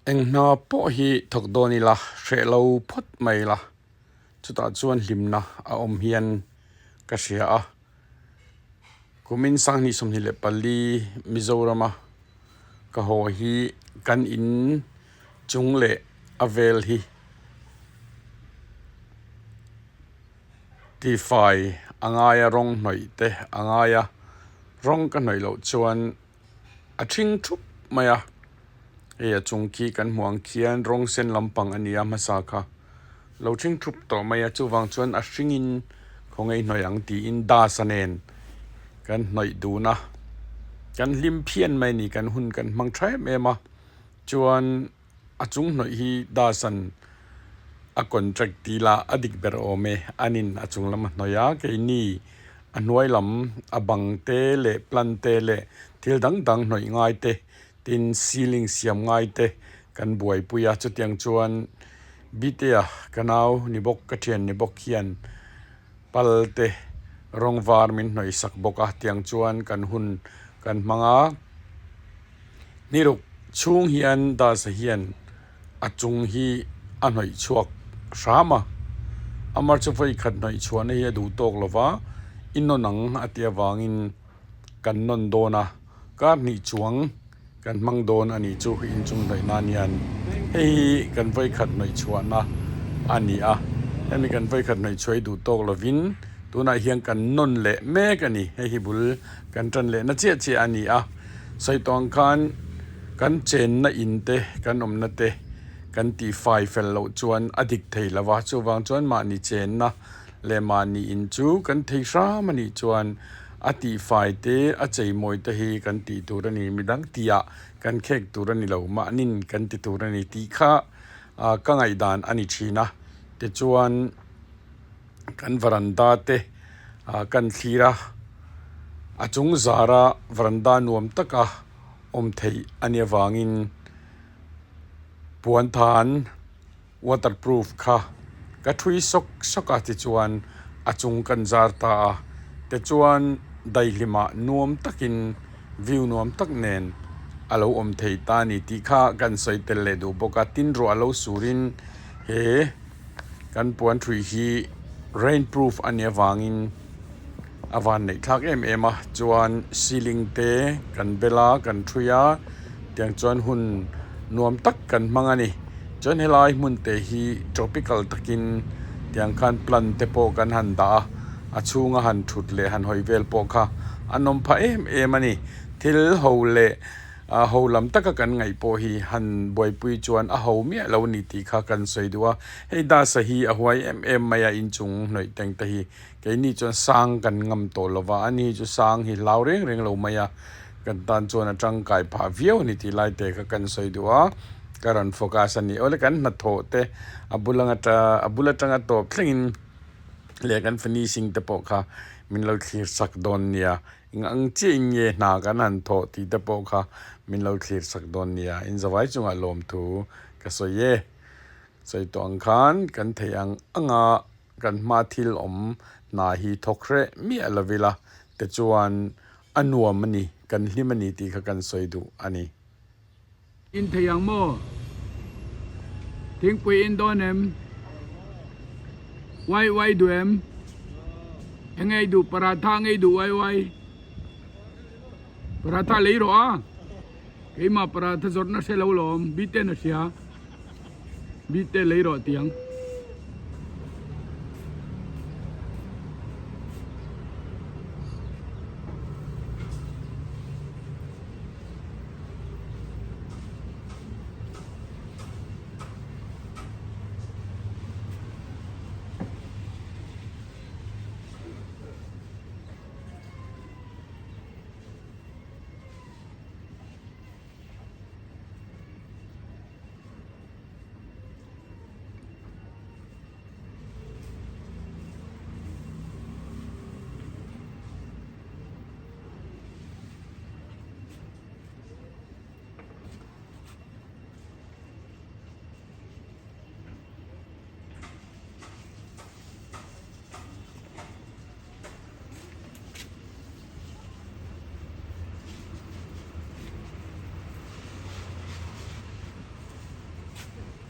Eng hna pawh hi thawk dawn ila, hreh lo phawt mai ila, chutah chuan hlimna a awm hian ka hria a. Kumin 2024 Mizorama ka haw hi kan in chung leh a vel hi tifai a ngai a, rawng hnawih te a ngai a, rawng ka hnawih loh chuan a ṭhing ṭhup mai a hei a chung khi kan hmuh ang khian rawng sen lampang a ni a hmasa kha lo ṭhing ṭhup tawh mai a chuvang chuan a hringin khawngaih hnawih ang tiin dust a nen kan hnawih dun a kan hlim phian mai a ni kan hun kan hmang ṭha em em a chuan. A chung hnawih hi Dasan a contract ti la a dik ber awm e, anin a chung lam a hnawih a, keini a hnuai lam a bang te leh plant te leh thil dang dang hnawih ngai te tin ceiling siam ngai te kan buaipui a, chutiang chuan Bitea ka nau ni bawk ka thian ni bawk hian pal te rawng var min hnawih sak bawk a, tiang chuan kan hun kan hmang a. Niruk chhung hian Dasa hian a chung hi a hnawih chhuak hram a, amar chu vawi khat hnawih chhuahna hi a duh tawk lo va, i nawn ang a tih avangin kan nawn dawn a, kar hnih chuang kan hmang dawn a nih chu inchung hnawih nan hian hei hi kan vawi khat hnawih chhuahna a ni a, hemi kan vawi khat hnawih chhuah hi duh tawk lovin tunah hian kan nawn leh mek a ni, hei hi bul kan tan lehna chiah chiah a ni a, sawi tawh ang khan kan chenna in te kan awmna te kan tih fai fel loh chuan a dik thei lo va, chuvang chuan mahni chenna leh mahni in chu kan thei hram a nih chuan a tih fai te a chei mawi te hi kan tih tur a ni, midang tihah kan khek tur a ni lo, mahnin kan ti tur a ni tih kha ka ngaihdan a ni thin a, tichuan. Kan varanda te ah kan thlir a, a chung zara varanda nuam taka awm theih a nih avangin puan than waterproof kha ka thui sawk sawk a tichuan a chung kan zar ta a tichuan daihlimah nuam takin view nuam tak nen a lo awm thei ta a ni tih kha kan sawi tel leh duh bawk a tin ruah lo surin he. Kan puan thui hi rain proof a nih avangin a van neih thlak em em a chuan ceiling te kan bel a kan thui a tiang chuan hun nuam tak kan hmang a ni chuan helai hmun te hi tropical takin tiang khan plant te pawh kan han dah a a chhunga han thut leh han hawi vel pawh kha a nawm phah em em a ni thil ho leh. A ho lam taka kan ngaih pawh hi han buaipui chuan a ho miah lo a ni tih kha kan sawi duh a, hei Dasa hi a huai em em mai a inchung hnawih teng te hi keini chuan sang kan ngam tawh lo va, ani hi chu sang hi hlau reng reng lo mai a, kan tan chuan a tangkai phah viau a ni tih lai te kha kan sawi duh a, ka rawn focus a ni. Awle kan hnathawh te a bul anga a bul atanga tawp thlengin leh kan finishing te pawh kha min lo thlir sak dawn nia. Eng ang chiah in nge hna kan han thawh tih te pawh kha min lo thlir sak dawn nia, in zavai chungah lawmthu ka sawi e. Sawi tawh ang khan kan theih ang anga kan hma thil awm hna hi thawk hreh miah lo ila te chuan a nuam a ni, kan hlim a ni tih kha kan sawi duh a ni. In thei ang maw? Thingpui in dawn em? Wai wai duh em? Eng ngei duh paratha ngei duh wai wai? Paratha lei rawh a. Keimah paratha zawrhna hre lo lawm, biten a hria. Bite lei rawh tiang.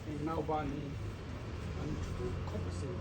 Heng nauban hi an thu khawp asin.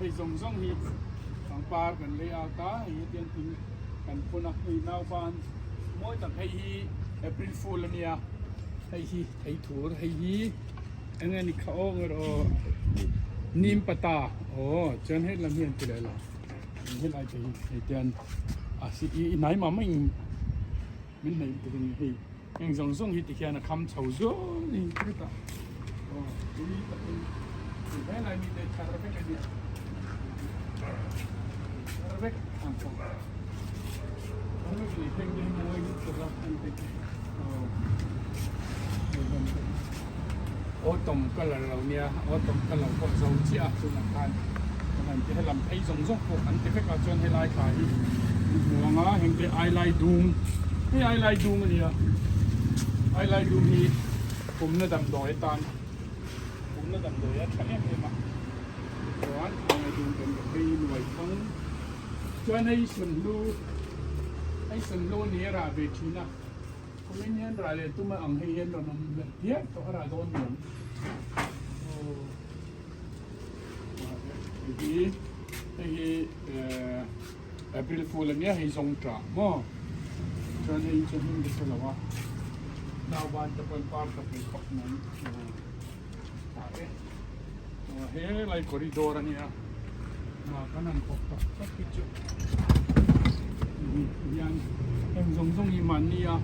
Hei zawng zawng hi pangpar kan lei out a, hei hetiang thing kan phun a, hei nauban mawi tak hei hi April Fool a nia, hei hi thei thur, hei hi eng nge ni kha aw nge rawh aw nim pata aw chuan hetlam hi an ti leh lo. Helai te hi hei te an a si i hnai mah mah in min hnaih tuk in hei heng zawng zawng hi tikhian a kham chho zual in hetah aw tui takin helai mi te thar vek a nia thar vek ang kha thar vek a ni heng te hi mawi lutuk a heng te hi aw Autumn colour lo nia autumn colour pawh zo chiah a tunah khan kan han ti helam phei zawng zawng pawh an ti vek a chuan helai thla hi an hmu ang a heng te ailai dum hei ailai dum a nia ailai dum hi pumna damdawi atan pumna damdawi a tha em em a chuan ailai dum kan ti phei nuai thang chuan hei sunhlu hei sunhlu a ni a rah ve thin a. Kumin hian rah leh tum a ang hei hian rawn awm leh diak tawh a rah dawn ni ang. Hei hi hei hi April Fool a nia hei zawng tah maw chuan hei chu hming ka hre lo a nauban te pawhin par ka pe khawp mai tah e he lai corridor a nia kan han thawk tak tak hi chu hian heng zawng zawng hi mahni a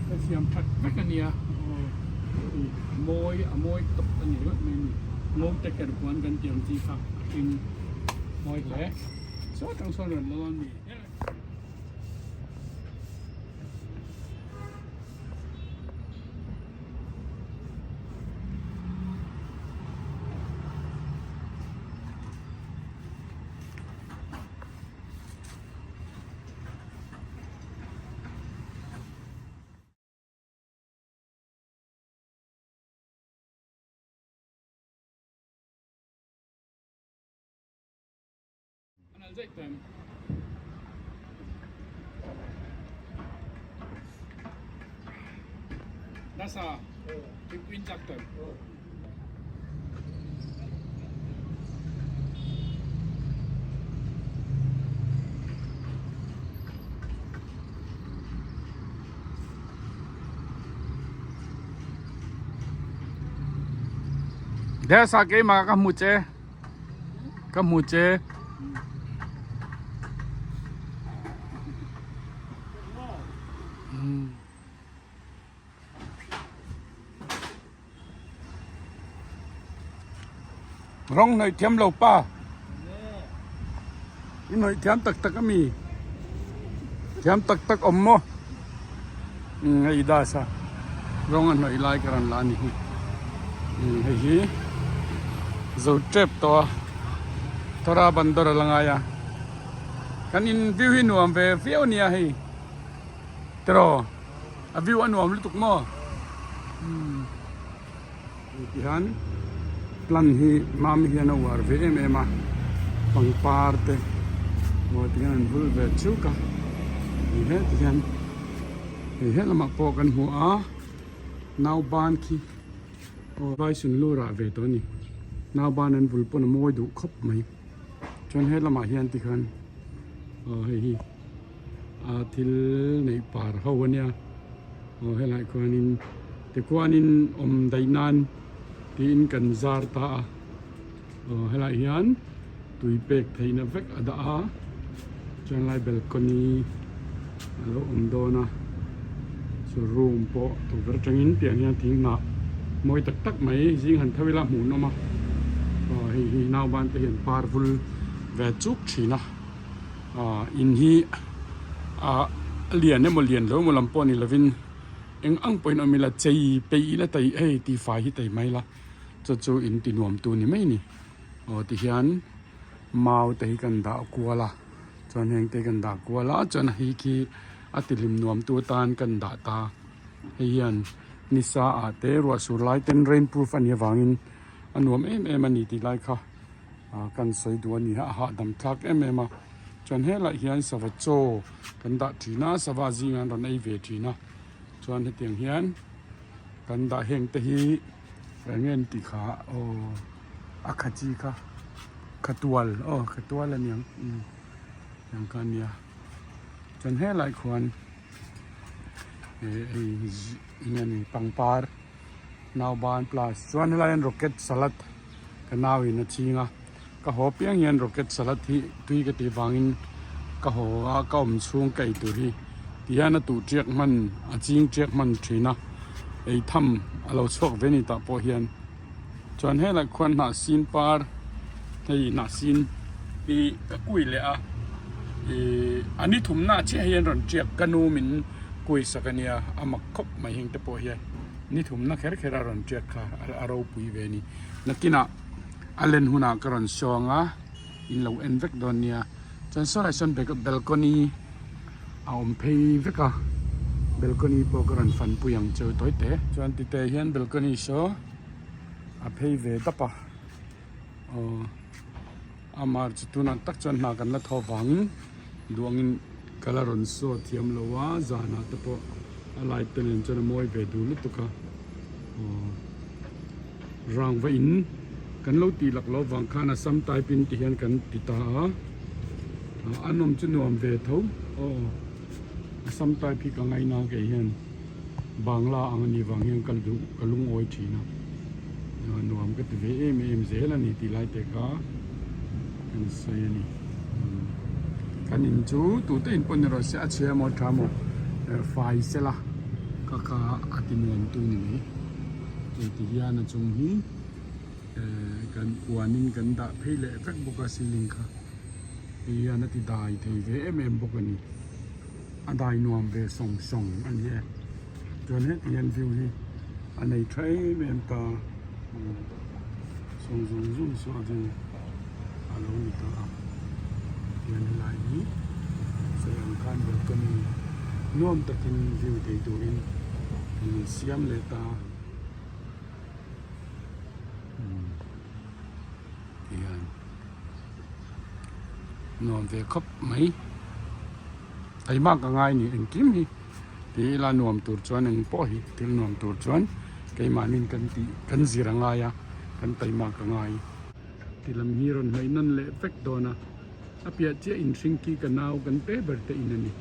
ka siam that vek a nia a mawi a mawi tawp a ni ringawt mai a ni ngo te ker huan kan tih ang chi kha a hring mawi hle saw tang sawn rawn lal a ni. Nasa thingpui in chak tawn. Desa keimah ka hmu che. Ka hmu che. Rawng hnawih thiam lo pa. Hnawih thiam tak tak a mi? Thiam tak tak awm maw? Umm hei das a rawng a hnawih lai ka rawn la a ni hi. Umm hei hi zo tep tawh a thawra ban dawr a la ngai a kan in view hi nuam ve viau a nia hei tiraw a view a nuam lutuk maw? Umm. Tihian plant hi mami hian a uar ve em em a pangpar te maw tihian an vul ve chuk a ni he tihian hei helamah pawh kan hmu a nauban khi aw vai sun lu rah ve tawh a ni nauban an vul pawn a mawi duh khawp mai chuan helamah hian tikhan aw hei hi a thil neih par ho a nia aw helaiah khuanin tikhuanin awm daih nan tiin kan zar ta a aw helaiah hian tui pek theihna vek a dah a chuan lai balcony a lo awm dawn a chu room pawh tukverh atangin tiang hian thing hnah mawi tak tak mai zing han tho ila hmuh an awm a aw hei hi nauban te hian par vul ve chuk thin a. Aaa in hi ah a lian emaw lian lo emaw lam pawh ni lovin eng ang pawhin awm ila chei peih ila tei hei tifai hi tei mai la chu chu in ti nuam tu ni mai a ni aw tihian mau te hi kan dah kual a chuan heng te hi kan dah kual a chuan hei khi a ti hlim nuam tu atan kan dah ta hei hian nisa ah te ruah sur lai ten rain proof a nih avangin a nuam em em a ni tih lai kha. ah kan sawi duh a ni a a hahdam thlak em em a chuan helaiah hian sava chaw kan dah thin a sava zingah an rawn ei ve thin a chuan hetiang hian kan dah heng te hi eng nge an tih kha aw a kha chi kha khatual aw khatual a niang umm tiang kha a nia chuan helaiah khuan eh hei eng nge ni pangpar. Nauban plus chuan helai hian rocket salad ka nau in a ching a ka haw piang hian rocket salad hi tui ka tih vangin ka haw a ka awm chhung ka ei tur hi ti hian a tuh tiak hman a ching tiak hman thin a ei tham a lo chhuak ve ni tah pawh hian chuan helai khuan hnah sin par hei hnah sin hi ka kui leh a ihh a ni thumna chiah hian rawn tiak ka nu min kui sak a nia a mak khawp mai heng te pawh hian. Ni thumna kher kher a rawn tiak kha a ropui ve a ni. Nakinah a len hunah ka rawn show ang a, in lo en vek dawn nia. Chuan sawlaiah sawn balcony a awm phei vek a, balcony pawh ka rawn fanpui ang chu tawi te. Chuan tite hian balcony saw a phei ve dap a, aw amah chu tunah tak chuan hna kan la thaw vangin duangin ka la rawn saw thiam lo a zanah te pawh a light te nen chuan a mawi ve dul lutuk a aw rangva in kan lo tih lak loh vang khan a sam type in ti hian kan ti ta a a nawm chu nuam ve tho aw a sam type hi ka ngaina kei hian bangla ang a nih vang hian ka duh ka lungawi thin a nuam ka ti ve em em zel a ni tih lai te kha kan sawi a ni kan in chu tute in pawh ni rawh se a chhia emaw tha emaw fai sela ka kha a ti nuam tu ni mai hei ti hian a chung hi kan puanin kan dah phei leh vek bawk a ceiling kha hei hian a ti dai thei ve em em bawk a ni. A dai nuam ve sawng sawng a ni e chuan heti hian view hi a nei tha em em ta sawng zawng zawng saw a view a lo ni ta a tihian helai hi sawi ang khan balcony nuam takin view thei turin an siam leh ta tihian. Nuam ve khawp mai taima ka ngai ni engkim hi ti ila nuam tur chuan eng pawh hi thil nuam tur chuan keimahnin kan tih kan zir a ngai a kan taima ka ngai. Ti lam hi rawn hnaih nawn leh vek dawn a a piah chiah inhring khi ka nau kan pe ber te in a ni.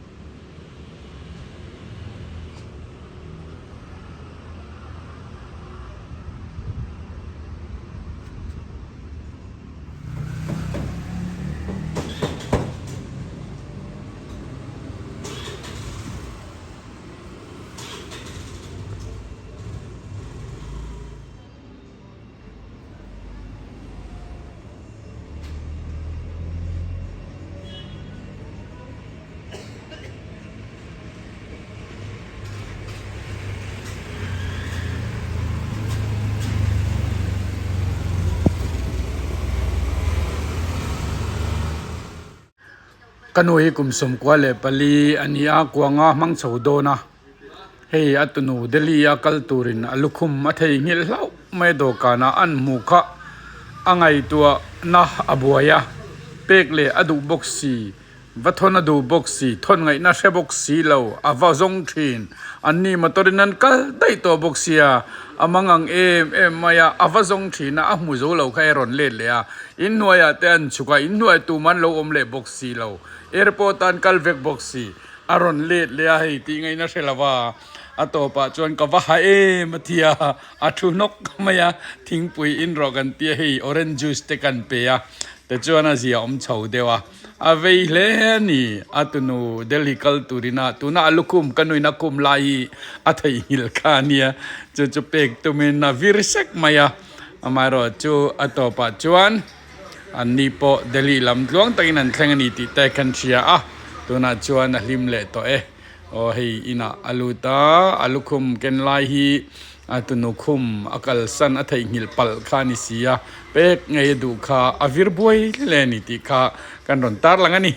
Ka nu hi kum 94 a ni a, kuanga hmang chho dawn a. Hei a tunu Delhi a kal turin a lukhum a theihnghilh hlauh mai dawhkanah an hmu kha a ngaihtuahna a buai a, pek leh a duh bawk si. Va thawn a duh bawk si, thawn ngaihna hre bawk si lo, a va zawng thin. An ni motor in an kal daih tawh bawk sia, a mang ang em em mai a, a va zawng thin a, a hmu zo lo kha e rawn let leh a. Inhnuaiah te an chhuk a, inhnuai tum an lo awm leh bawk si lo. Airport ah an kal vek bawk si, a rawn let leh a, hei tih ngaihna hre lo va, a tawpah chuan ka va ha em a ti a, a thu hnawk mai a, thingpui in rawh kan ti a, hei orange juice te kan pe a, tichuan a zia awm chho deuh a. A vei hle a ni. A tunu Delhi kal turin a tuna a lukhum ka nuin a khum lai hi a theihnghilh kha a nia. Chu chu pek tumin a vir sek mai a. Amaherawh chu a tawpah chuan an ni pawh Delhi lam tluang takin an thleng a ni tih te khan hria a. Tunah chuan a hlim leh tawh e. Aw hei inah a lut a, a lukhum ken lai hi a tunu khum a kalsan a theihnghilh palh kha a ni si a, pek ngei a duh kha a vir buai hle a ni tih kha kan rawn tarlang a ni.